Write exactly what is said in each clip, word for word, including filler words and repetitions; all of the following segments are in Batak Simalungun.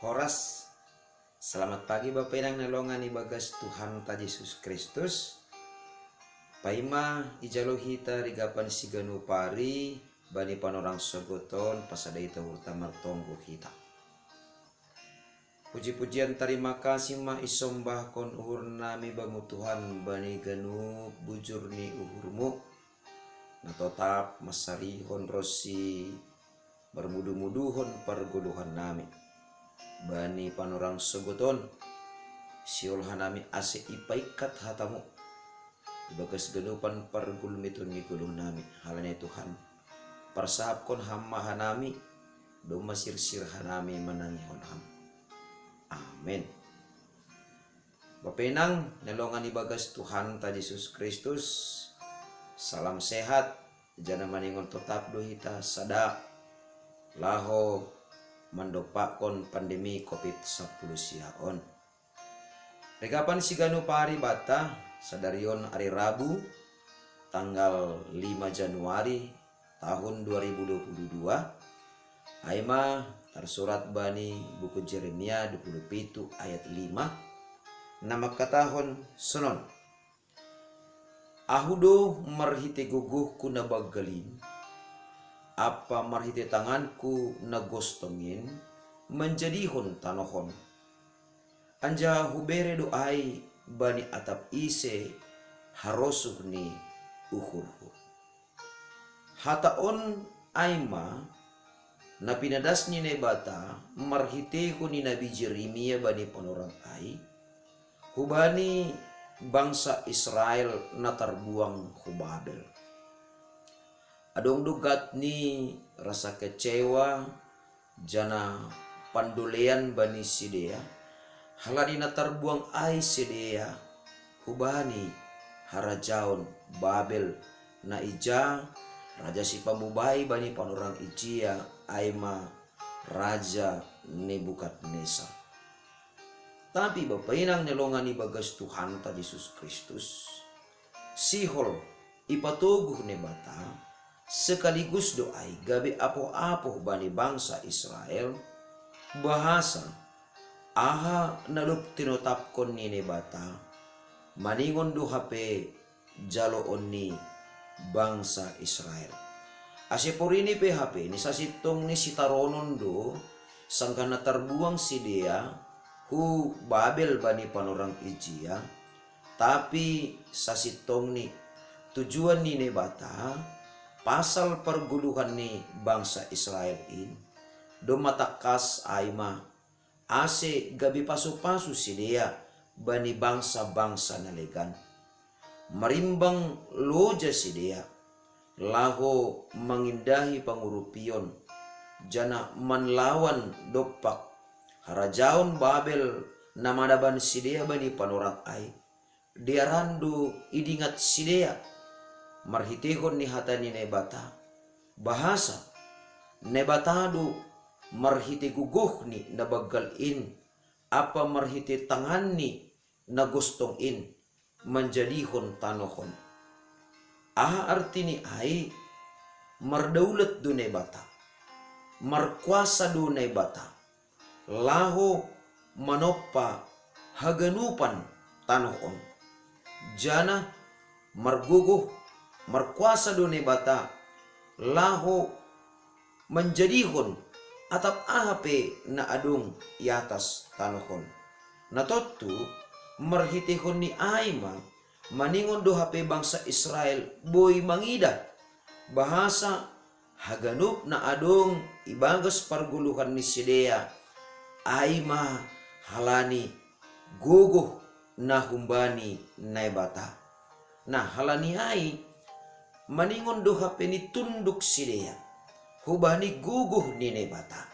Horas. Selamat pagi Bapa Inang na longan ibagas Tuhanta Jesus Kristus. Paima ijalo hita rigapan siganup ari bani panorang sogoton, pasada ita uhurta martonggo hita. Puji-pujian tarima kasih ma isombahkon uhur nami Bamu Tuhan bani ganup bujur ni uhurmu, na totap mansarihon ronsi marmudu-muduhon pargoluhan nami bani panorang sogoton. Sihol hanami ase ipaingkat hatamu ibagas ganupan pargulmiton ni goluh nami. Halani Tuhan, parsahapkon Ham ma hanami, domma sirsir hanami manangihon Ham. Amen. Bapa Inang na longan ibagas Tuhanta Jesus Kristus, salam sehat, janah maningon totap do hita sada laho mandompakkon pandemi covid sampulu sia on. Rigapan siganup ari banta, sadari on ari Rabu, tanggal lima Januari tahun dua ribu dua puluh dua, ai ma tarsurat bani buku Jeremia dua puluh pitu ayat lima, na mangkatahon sonon: Ahu do marhitei gogohku na banggal in, ampa marhitei tanganku na gostong in, manjadihon tanoh on. Anjaha hubere do ai bani atap ise harosuh ni uhurhu. Hata on ai ma na pinadas ni Naibata marhiteihon ni nabi Jeremia bani panorang ai, hubani bangsa Israel na tarbuang hu Babel. Adong do gat ni rasa kecewa janah pandolean bani sidea, halani na tarbuang ai sidea hubani harajaon Babel, na ija raja sipamubai bani panorang ijia, ai ma raja Nebukadnesar. Tapi Bapa Inang na longan ibagas Tuhanta Jesus Kristus, sihol ipatoguh Naibata, sekaligus do ai gabe apoh-apoh bani bangsa Israel, bahasa aha na dob tinotapkon ni Naibata, maningon do hape jaloon ni bangsa Israel. Ase porini pe hape ni sasintongni sitaronon do, sanggah na tarbuang sidea hu Babel bani panorang ijia, tapi sasintongni tujuan ni Naibata pasal pargoluhan ni bangsa Israel in, domma tangkas ai ma ase gabe pasu-pasu sidea bani bangsa-bangsa na legan. Marimbang loja sidea, laho mangindahi pangurupion, janah manlawan dompak harajaon Babel na manaban sidea bani panorang ai. Dearan do idingat sidea marhiteihon ni hata ni Naibata, bahasa Naibata do marhitei gogohni na banggal in ampa marhitei tanganni na gostong in manjadihon tanoh on. Aha artini ai? Mardaulat do Naibata, markuasa do Naibata laho manompa haganupan tanoh on, janah margogoh, markuasa do Naibata laho manjadihon atap aha pe na adong i atas tanoh on. Na tontu, marhiteihon ni ai ma maningon do hape bangsa Israel boi mangidah, bahasa haganup na adong ibagas pargoluhan ni sidea ai ma halani gogoh na humbani Naibata. Nah, halani ai maningon do hape nitunduk sidea hubani gogoh ni Naibata.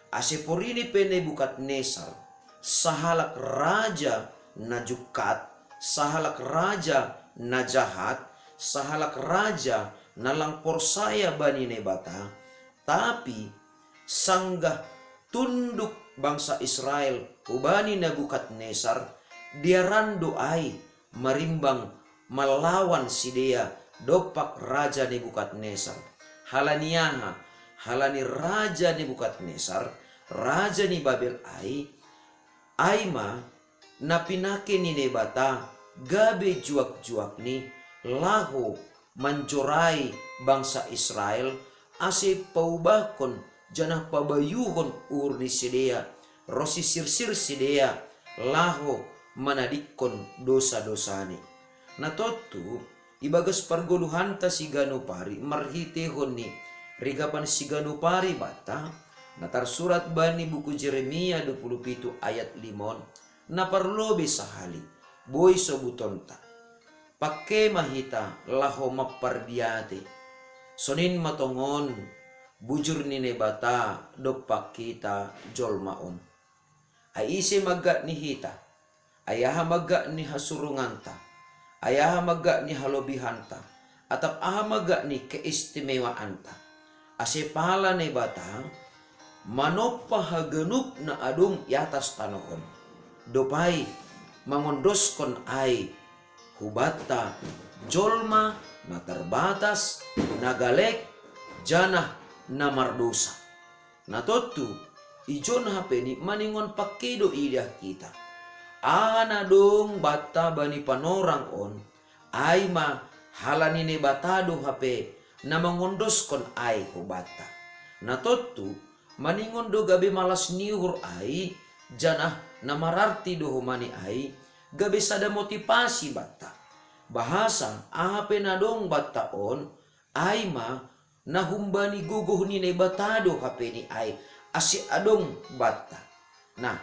Ase porini pe Nebukadnesar, sahalak raja na jungkat, sahalak raja na jahat, sahalak raja na lang porsaya bani Naibata, tapi sanggah tunduk bangsa Israel hubani Nebukadnesar, dearan do ai marimbang manlawan sidea dompak raja Nebukadnesar. Halani aha? Halani raja Nebukadnesar raja ni Babel ai, ai ma na pinake ni Naibata gabe juak-juakni laho manjorai bangsa Israel, ase paubahkon janah pabayuhon uhur ni sidea ronsi sirsir sidea laho manadingkon dosa-dosani. Na tontu, ibagas pargoluhanta siganup ari marhiteihon ni rigapan siganup ari banta, na tarsurat bani buku Jeremia dua puluh pitu ayat lima on, na parlobei sahali, boi sobutonta. Pangke ma hita laho mampardiatei. Sonin ma tongon bujur ni Naibata dompak hita jolma on. Ai ise ma gak ni hita? Ai aha ma gak ni hasurunganta? Ai aha ma gak ni halobihanta? Atap aha ma gak ni keistimewaanta? Ase pala Naibata manompa haganup na adong i atas tanoh on, dob ai mangondoskon ai hubanta jolma na tarbatas, na galek, janah na mardosa. Na tontu, ijon hape ni maningon pangke do iidah hita. Aha na dong banta bani panorang on, ai ma halani Naibata do hape na mangondoskon ai hubanta. Na tontu, maningon do gabe malas ni uhur ai, janah na mararti do homa ni ai, gabe sada motivasi banta. Bahasa aha pe na dong banta on, ai ma na humbani gogoh ni Naibata do hape ni ai, ase adong banta. Nah,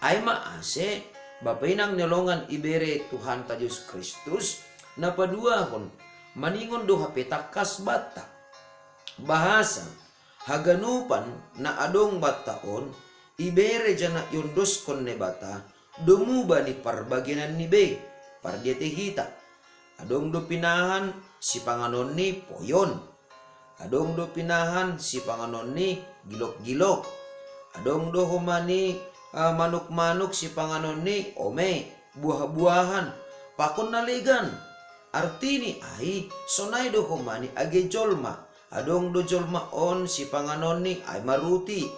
ai ma ase, Bapa inang ni longan ibere Tuhanta Jesus Kristus, na paduahon, maningon do hape tangkas banta. Bahasa, haganupan na adong banta on, ibere janah iondoskon Naibata, domu bani parbagiananni be, pardiatei hita. Adong do pinahan sipanganonni poyon. Adong do pinahan sipanganonni gilok-gilok. Adong do homa ni, ah, manuk-manuk sipanganonni ome, buah-buahan, pakon na legan. Artini ai, sonai do homa ni age jolma. Adong do jolma on sipanganonni ai ma ruti.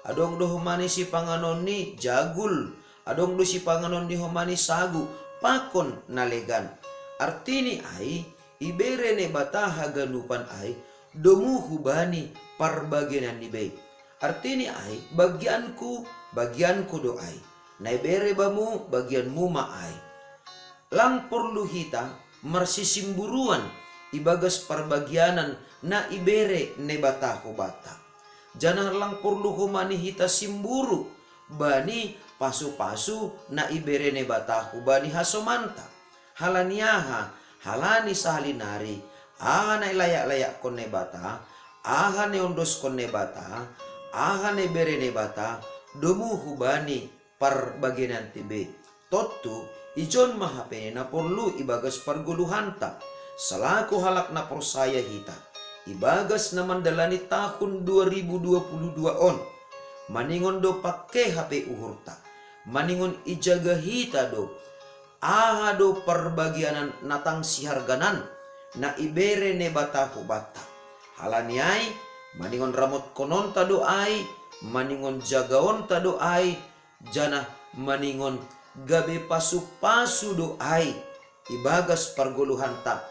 Adong do homa ni sipanganonni jagul. Adong do sipanganonni homa ni sagu, pakon na legan. Artini ai, ibere Naibata haganupan ai, domu hubani parbagiananni be. Artini ai, bagianku, bagianku do ai. Na ibere bamu, bagianmu ma ai. Lang porlu hita marsisimburuan ibagas parbagianan na ibere Naibata hubanta. Janah lang porlu homa ni hita simburu bani pasu-pasu na ibere Naibata hubani hasomanta. Halani aha? Halani sahali nari, aha na ilayak-layakkon Naibata, aha na iondoskon Naibata, aha na ibere Naibata, domu hubani parbagiananta be. Tontu, ijon ma hape ni na porlu ibagas pargoluhanta, salaku halak na porsaya hita, ibagas na mandalani tahun dua ribu dua puluh dua on. Maningon do pangke hape uhurta, maningon ijaga hita do, aha do parbagianan na tang siharganan, na ibere Naibata hubanta. Halani ai, maningon ramotkononta do ai, maningon jagaonta do ai, janah maningon gabe pasu-pasu do ai ibagas pargoluhanta,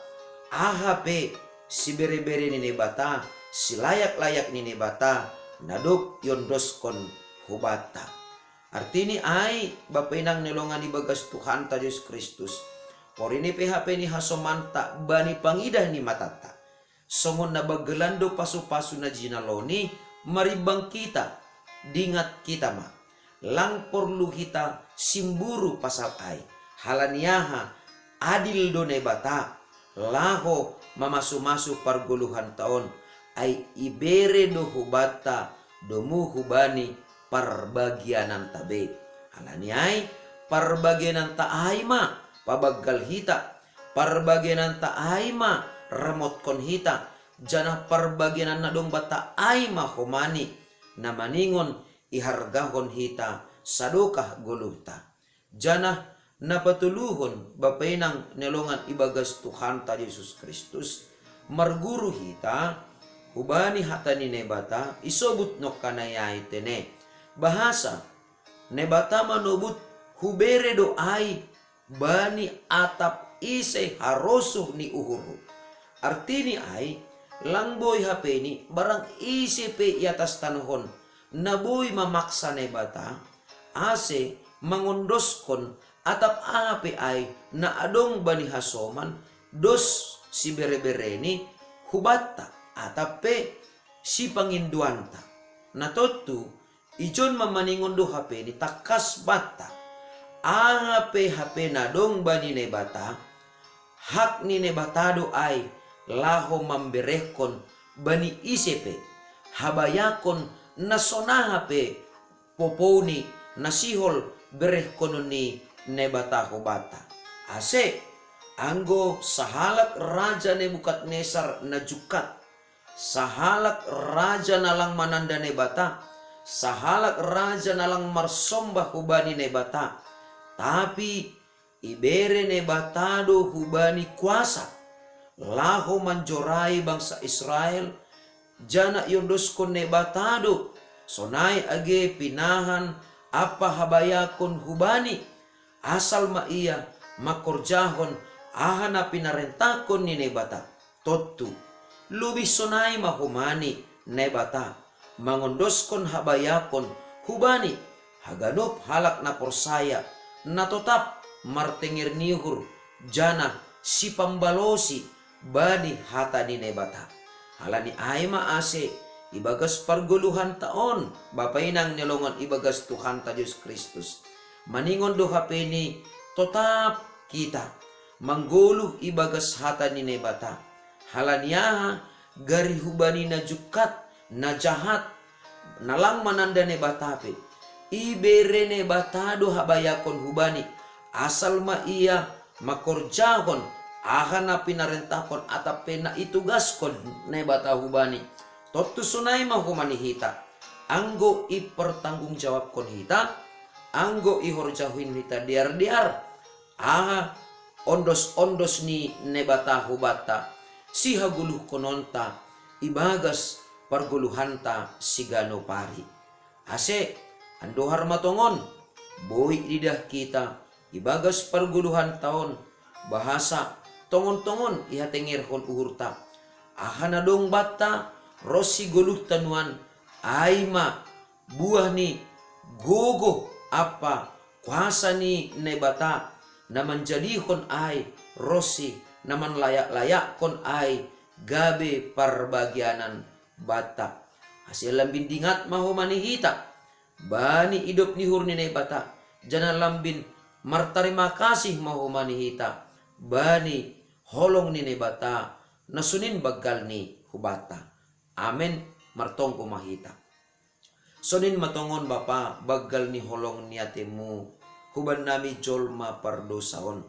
aha pe sibere-bere ni Naibata, silayak-layak ni Naibata, na dob iondoskon hubanta. Artini ai, Bapa inang ni longan ibagas Tuhanta Jesus Kristus, porini pe hape ni hasomanta bani pangidah ni matanta. Songon na banggalan do pasu-pasu na jinaloni marimbang hita, dingat hita ma. Lang porlu hita simburu pasal ai. Halani aha? Adil do Naibata, laho mamasu-masu pargoluhanta on, ai ibere do hubanta domu hubani parbagiananta be. Halani ai, parbagiananta ai ma pabanggal hita, parbagiananta ai ma ramotkon hita, janah parbagianan na dong banta ai ma homani, na maningon ihargahon hita sadokah goluhta. Janah na patoluhon, Bapa inang ni longan ibagas Tuhanta Jesus Kristus, marguru hita hubani hata ni Naibata, isobut nongkanai ai tene. Bahasa, Naibata manobut hubere do ai bani atap ise harosuh ni uhurhu. Artini ai, lang boi hapeni barang ise pe i atas tanoh on, na boi mamaksa Naibata, ase mangondoskon atap aha pe ai na adong bani hasoman, dos siberebereni hubanta, atap pe sipangindoanta. Na tontu, ijon ma maningon do hapeni tangkas banta. Aha pe hape na adong bani Naibata, hak ni Naibata do ai laho mamberehkon bani ise pe habayakon na sonaha pe popouni na sihol berehkonon ni Naibata hubanta. Ase, anggo sahalak Raja Nebukadnesar na jungkat, sahalak raja na lang mananda Naibata, sahalak raja na lang marsombah hubani Naibata, tapi ibere Naibata do hubani kuasa laho manjorai bangsa Israel, janah iondoskon Naibata do sonai age pinahan ampa habayakon hubani, asal ma ia mangkorjahon aha na pinarentahkon ni Naibata. Tontu, lobih sonai ma homa ni Naibata mangondoskon habayakon hubani haganup halak na porsaya, na totap martenger ni uhur, janah sipambalosi bani hata ni Naibata. Halani ai ma ase, ibagas pargoluhanta on, bapa inang ni longon ibagas Tuhanta Jesus Kristus, maningon do hapeni totap hita manggoluh ibagas hata ni Naibata. Halani aha? Gari hubani na jungkat, na jahat, na lang mananda Naibata pe, ibere Naibata do habayakon hubani, asal ma ia mangkorjahon aha na pinarentahkon atap pe na itugaskon Naibata hubani. Tontu sonai ma homa ni hita, anggo ipertanggungjawabkon hita, anggo ihorjahon hita deardear aha ondosondos ni Naibata hubanta, sihagoluhkononta ibagas pargoluhanta siganup ari. Ase, andohar ma tongon, boi ididah hita ibagas pargoluhanta on, bahasa tongontongon ihatengerhon uhurta. Aha na dong banta ronsi goluhta nuan, ai ma buah ni gogoh ampa kuasa ni Naibata, na manjadihon ai ronsi na manlayak-layakkon ai gabe parbagianan banta. Ase lambin dingat ma homa ni hita bani idop ni uhur ni Naibata, janah lambin martarima kasih ma homa ni hita bani holong ni Naibata na sonin banggalni hubanta. Amen. Martonggo ma hita. Sonin ma tongon Bapa, banggal ni holong ni atemu hubannami jolma pardousa on.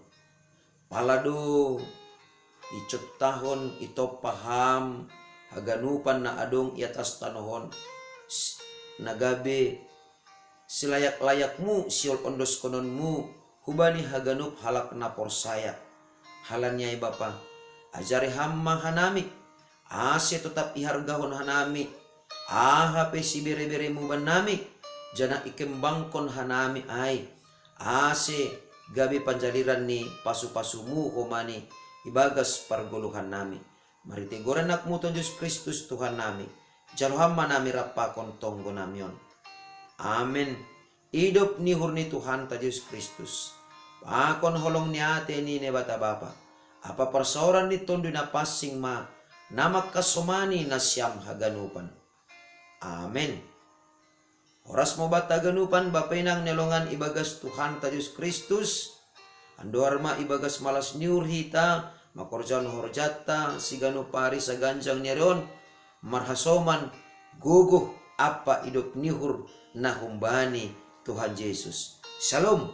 Pala do icontahon, itompa Ham haganupan na adong i atas tanoh on, s-, na gabe silayak-layakmu sihol ondoskononmu hubani haganup halak na porsaya. Halani ai Bapa, ajari Ham ma hanami, ase totap ihargahon hanami aha pe sibereberemu bannami, janah ikembangkon hanami ai, ase gabe panjaliran ni pasupasumu homa ni ibagas pargoluhannami. Marhitei goran anakmu Tuhan Jesus Kristus Tuhannami, jalo Ham ma nami rap pakon tonggonami on. Amen. Idop ni uhur ni Tuhanta Jesus Kristus, pakon holong ni atei ni Naibata Bapa, ampa parsaoran ni Tonduy Napansing ma na mangkasomani nasiam haganupan. Amen. Horas ma banta haganupan, bapa inang ni longan ibagas Tuhanta Jesus Kristus. Andohar ma ibagas malas ni uhur hita mangkorjahon horjanta siganup ari saganjang ni ari on, marhasoman, gogoh ampa idop ni uhur na humbani Tuhan Jesus. Shalom.